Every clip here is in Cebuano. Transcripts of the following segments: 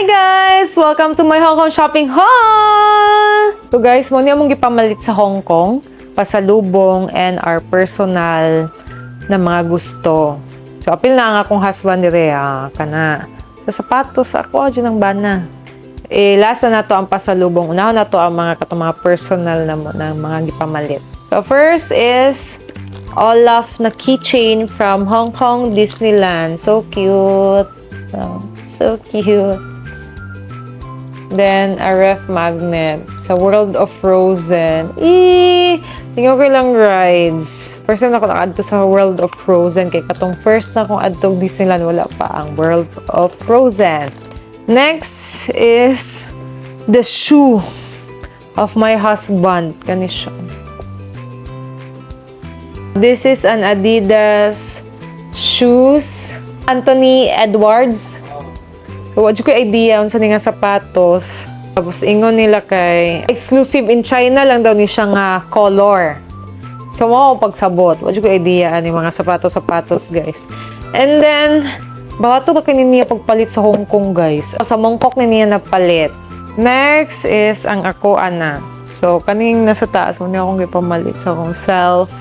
Hi guys! Welcome to my Hong Kong shopping haul! So guys, mao ni among gipamalit sa Hong Kong, pasalubong and our personal na mga gusto. So apil na ang akong husband dire ah, kana. Sa sapatos ako dyan ang bana. Eh, last na nato ang pasalubong. Unahon na to ang mga katong mga personal na mga gipamalit. So first is Olaf na keychain from Hong Kong Disneyland. So cute. So, so cute. Then, a ref magnet sa World of Frozen. Eee! Tingnan ko lang rides. First time na ako naka-adto sa World of Frozen. Kay katong first na akong adto Disneyland, wala pa ang World of Frozen. Next is the shoe of my husband. Kani siya. This is an Adidas shoes. Anthony Edwards. So, wa ko idea unsa ni nga sapatos. Tapos ingon nila kay exclusive in China lang daw ni siya nga color. So, mao pagsabot. Wa ko idea ani mga sapatos-sapatos, guys. And then, barato ra kini niya pagpalit sa Hong Kong, guys. Sa Mongkok ni niya napalit. Next is ang ako ana. So, kaning nasa taas, mao ni akong gipamalit sa akong self.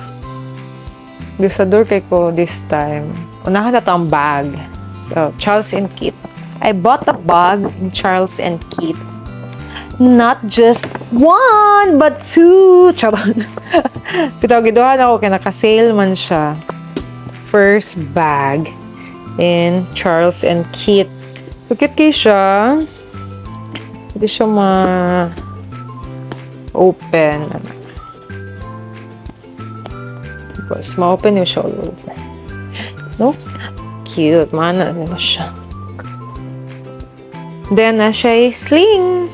Gusador kay ko this time. Unahan na to ang bag. So, Charles and Keith. I bought a bag in Charles and Keith. Not just one, but two. Charot. Bitaw, giduhan ako kay naka-sale man siya. First bag in Charles and Keith. So, cute kay siya. Hindi siya ma-open. Tapos, ma-open yung siya all over. No? Cute. Mana ano siya. Then, na siya sling.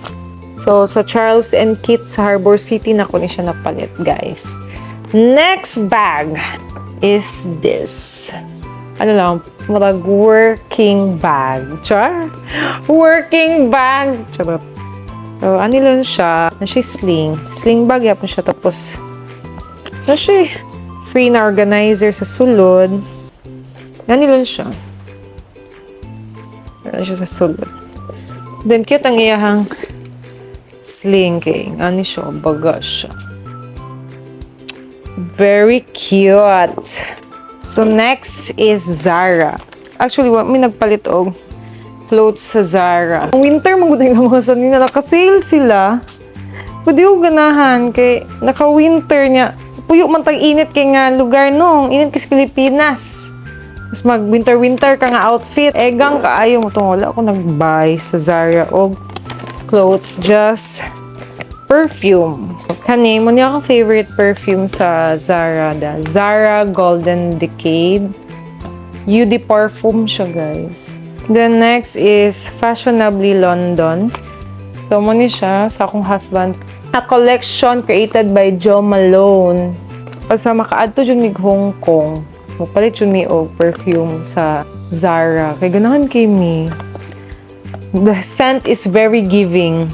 So, sa Charles and Keith sa Harbor City na ko ni siya napalit, guys. Next bag is this. Ano lang, murag working bag. Char? Working bag! Charot. So, ano lang siya? Na siya sling. Sling bag yapon siya. Tapos, na siya free na organizer sa sulod. Ano lang siya? Ano siya sa sulod. Then, cute ang iyahang sling kay. Ano siya? Baga siya. Very cute. So, next is Zara. Actually, wa mi nagpalit og clothes sa Zara. Ang winter man gud ang mga sanina, naka-sale sila. Pwede ko ganahan kay naka-winter niya. Puyo man tag init kay nga lugar no. Init kay sa Pilipinas. Mas mag winter winter ka nga outfit. Egang kaayo mo tong wala ako nag-buy sa Zara og clothes, just perfume. Kani mao ni akong favorite perfume sa Zara, the Zara Golden Decade. Eau de parfum siya, guys. Then next is Fashionably London. So mao ni siya sa akong husband. A collection created by Jo Malone. Pag sa makaadto jud mig Hong Kong, mopalit jud mi og perfume sa Zara. Kay ganahan kay mi. The scent is very giving.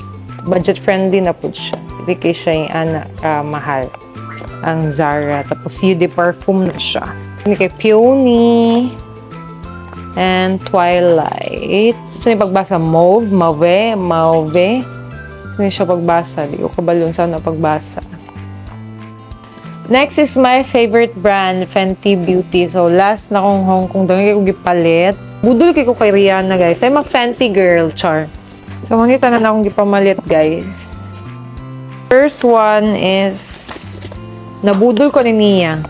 Budget friendly na pud siya. Hindi kay siya yung ana ka mahal ang Zara. Tapos eau de parfum na siya. Hindi kay Peony and Twilight. So, yung pagbasa, mauve, mauve, mauve. Hindi siya pagbasa. Di ko kabalo unsa na pagbasa. Next is my favorite brand, Fenty Beauty. So, last na kong Hong Kong, daghan ko gipalit. Budol kay ko kay Rihanna, guys. I'm a Fenty girl, char. So, mangita na akong gipamalit, guys. First one is, nabudol ko ni niya.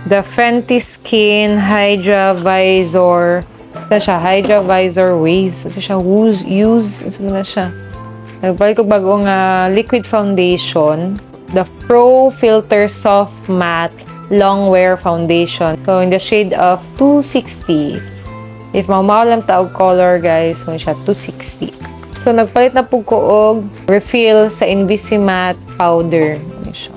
The Fenty Skin Hydra Vizor. Saan siya? Hydra Vizor Ways. Saan siya? Use, use. Saan na siya? Nagpalit ko bagong liquid foundation. The Pro Filter Soft Matte Long Wear Foundation. So, in the shade of 260. If mamao lang ta og color, guys, so siya 260. So, nagpalit na po ko og refill sa Invisimatte powder. Ano siya?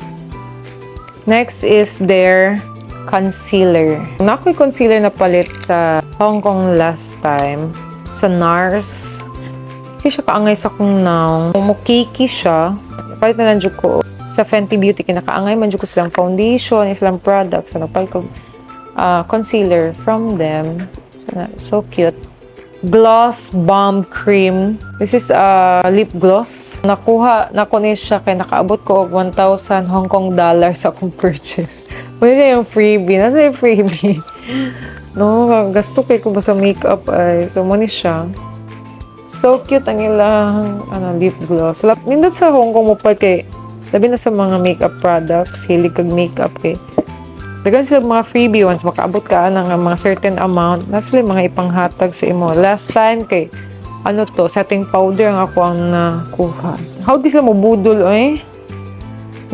Next is their concealer. Nakoy concealer na palit sa Hong Kong last time. Sa NARS. Hindi siya kaangay sa kong nawong. Mukiki siya. Palit na lang jud ko sa Fenty Beauty. Kinakaangay man jud ko silang foundation, silang products. So, nagpalit ko concealer from them. So cute. Gloss Bomb Cream. This is a lip gloss. Nakuha nako ni siya kay nakaabot ko og 1,000 Hong Kong dollars sa akong purchase. Mao siya yung freebie. Nasa yung freebie. No, gasto kay ko ba sa makeup ay. So, mao ni siya. So cute ang ilang ano, lip gloss. Nindot sa Hong Kong mo pa kay labi na sa mga makeup products, hilig kag makeup kay daghan sila mga freebie. Once makaabot ka ng mga certain amount, nasa sila mga ipanghatag sa imo. Last time kay ano to, setting powder ang ako ang nakuha. How di sila mo budol eh?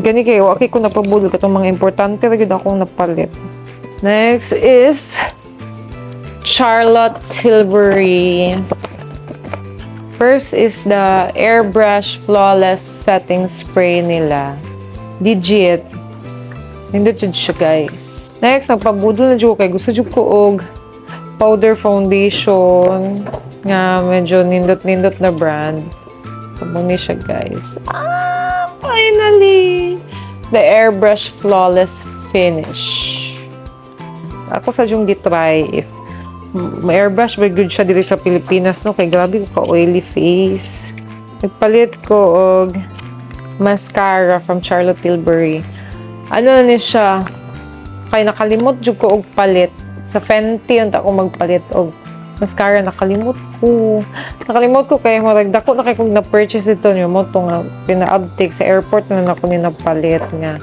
Gani kay wa kay ko nagpabudol katong mga importante ra gyud akong napalit. Next is Charlotte Tilbury. First is the Airbrush Flawless Setting Spray nila. Legit. Nindot jud siya, guys. Next, nagpabudol na jud ko kay gusto jud ko og powder foundation nga medyo nindot-nindot na brand. So, mao ni siya, guys. Ah, finally! The Airbrush Flawless Finish. Ako sa yung gitry if ma-airbrush ba good siya diri sa Pilipinas, no, kay grabe ko ka oily face. Nagpalit ko og mascara from Charlotte Tilbury. Ano na ni siya? Kay nakalimot jud ko og palit sa Fenty. Unta ako magpalit og mascara, nakalimot ko. Nakalimot ko kay murag dako na kay kog na-purchase ito niyo mo to nga pina-uptake sa airport na nako ni napalit nga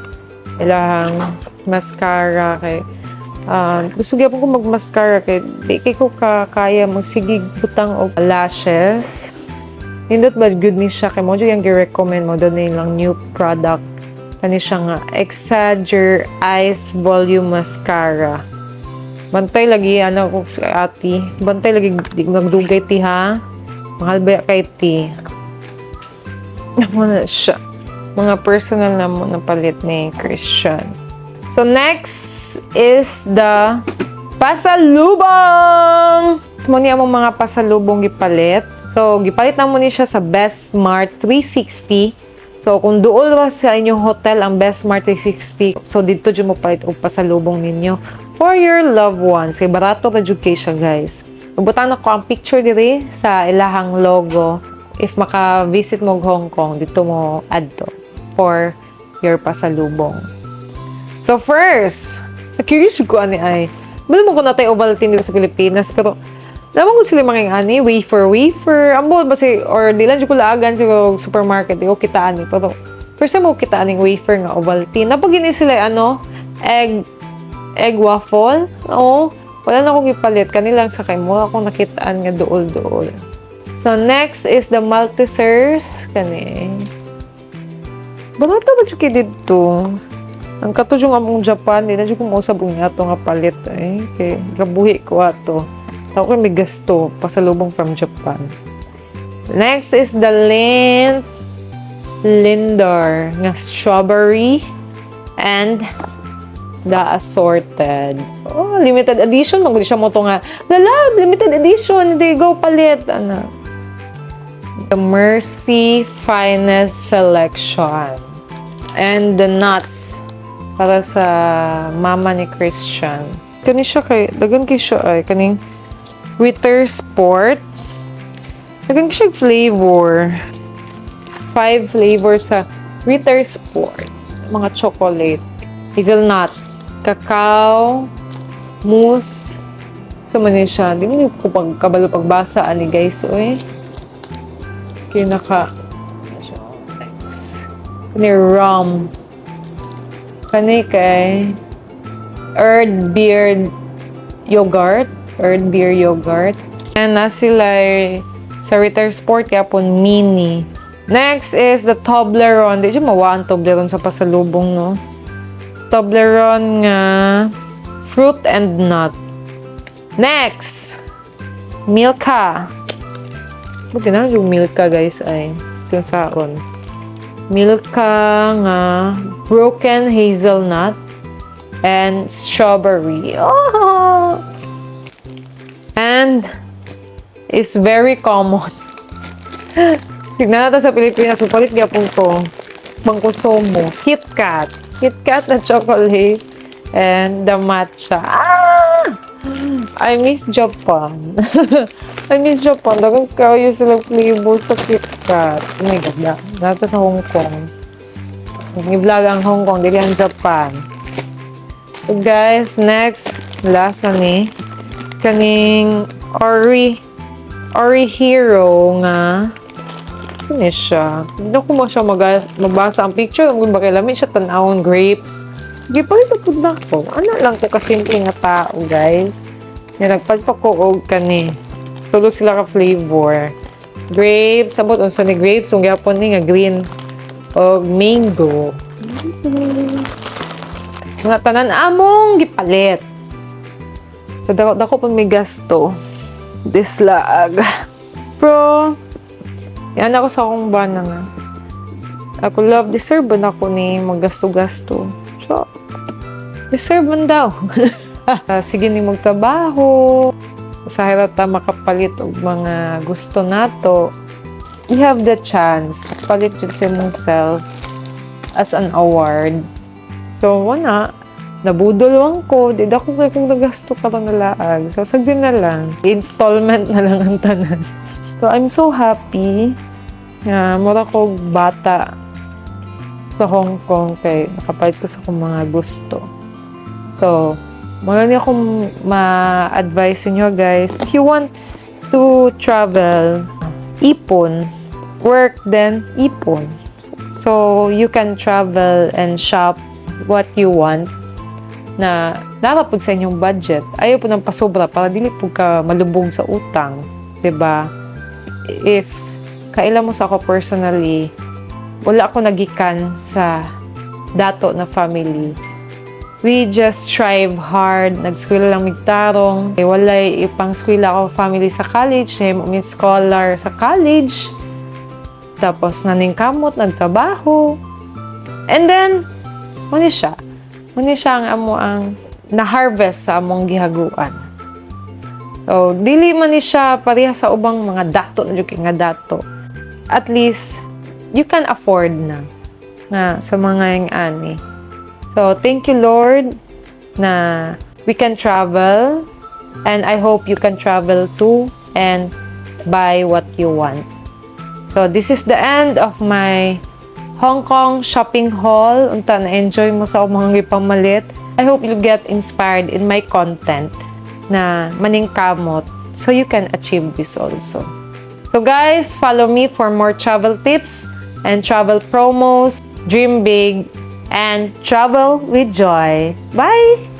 ilahang mascara kay gusto gyapon ko mag-mascara kay di kay ko ka kaya magsigig butang og lashes. Nindot ba good ni siya kay mo jud yung gi-recommend mo doon lang new product kani siya nga Exagger Eyes Volume Mascara. Bantay lagi ano ko sa ati. Bantay lagi di magdugay ti ha. Mahal ba kay ti? Ano na siya? Mga personal na mo napalit ni Christian. So next is the pasalubong! Mo ni among mga pasalubong gipalit. So gipalit na mo ni siya sa Best Mart 360. So kung duol ra sa inyong hotel ang Best Mart 360, so dito jud mo palit og pasalubong ninyo for your loved ones. Kay barato ra jud kay siya, guys. Butang na ko ang picture diri sa ilahang logo. If maka-visit mo og Hong Kong, dito mo adto for your pasalubong. So first, curious ko ani ay. Balo mo ko natay Ovaltine dito sa Pilipinas, pero naman ko sila mga ani wafer wafer. Ambo ba si or di lang jud ko laagan sa supermarket, di ko kita ani, pero first time mo kita aning wafer nga Ovaltine. Napag sila ano, egg egg waffle. Oo. Wala na akong ipalit. Kanilang sa kay mo akong nakitaan nga duol-duol. So, next is the Maltesers. Kani. Barato ba jud kay didto? Ang kato yung among Japan, di na jud ko mausab og ato nga palit eh. Kay gabuhi ko ato. Ako kay may gasto pasalubong from Japan. Next is the Lindt Lindor nga strawberry and the assorted. Oh, limited edition. Magudi siya mo to nga. Lala, limited edition. Hindi, go palit. Ano? The Mercy Finest Selection. And the nuts. Para sa mama ni Christian. Kani siya kay, dagan kay siya ay, kaning Ritter Sport. Dagan kay siya flavor. Five flavors sa Ritter Sport. Mga chocolate. Hazelnut. Cacao. Mousse. Sa man ni siya. Di mo ko pagkabalo pagbasa ani, guys. Oy. Kinaka. Next. Kani rum. Kani kay Erdbeer yogurt. Erdbeer yogurt. And na sila sa Ritter Sport kaya po mini. Next is the Toblerone. Di dyan mawa ang Toblerone sa pasalubong, no? Toblerone nga fruit and nut. Next, Milka. Buti na yung Milka, guys, ay. Ito yung saon. Milka nga broken hazelnut and strawberry. Oh! And is very common. Signa natin sa Pilipinas, palit gyapon ko. Pangkonsumo. KitKat. KitKat na chocolate and the matcha. Ah! I miss Japan. I miss Japan. Daghan kaayo sila flavor sa KitKat. Oh my God, naa ta sa Hong Kong. Nag-vlog ang Hong Kong, dili ang Japan. So guys, next, last na ni, kaning Ori Hero nga, ano siya? Hindi ko mo siya mabasa ang picture. Kung ba kay lami siya tan-awon, grapes. Gipalit pud nako. Ano lang ko kasimple nga tao, guys. Nga nagpalit pa ko og kani. Tulo sila ka flavor. Grapes, sabot unsa ni grapes, kung gyapon ni nga green og mango. Mga tanan among gipalit. So, dako, dako pa may gasto. This lag. Pero, yan ako sa akong bana nga. Ako love, deserve ba na ako ni maggasto-gasto? So, deserve man daw. Ah, sige ni magtrabaho. Sa ta makapalit og mga gusto nato. You have the chance. Palit yun sa imong self as an award. So, wala. Nabudol lang ko. Di dako kay kung nagasto ka lang nalaag. So, sagdi na lang. Installment na lang ang tanan. So, I'm so happy nga mura ko bata sa Hong Kong kay nakapalit ko sa akong mga gusto. So, mao ni akong ma-advise inyo, guys. If you want to travel, ipon. Work then ipon. So, you can travel and shop what you want na naa ra pud sa inyong budget. Ayaw pud ng pasobra para dili pud ka malubog sa utang, 'di ba? If kaila mo sa ako personally, wala ako nagikan sa dato na family. We just strive hard, nag-eskwela lang mig tarong. Eh, walay ipang eskwela ako family sa college, eh, mi scholar sa college. Tapos naningkamot, nagtrabaho. And then, mao ni siya. Mao ni siya ang amo ang na-harvest sa among gihaguan. So, dili man ni siya pareha sa ubang mga dato na jud kay nga dato. At least, you can afford na nga sa mga yung ani. So, thank you, Lord, na we can travel and I hope you can travel too and buy what you want. So, this is the end of my Hong Kong shopping haul. Unta na-enjoy mo sa akong mga gipamalit. I hope you get inspired in my content na maningkamot so you can achieve this also. So guys, follow me for more travel tips and travel promos. Dream big and travel with joy. Bye!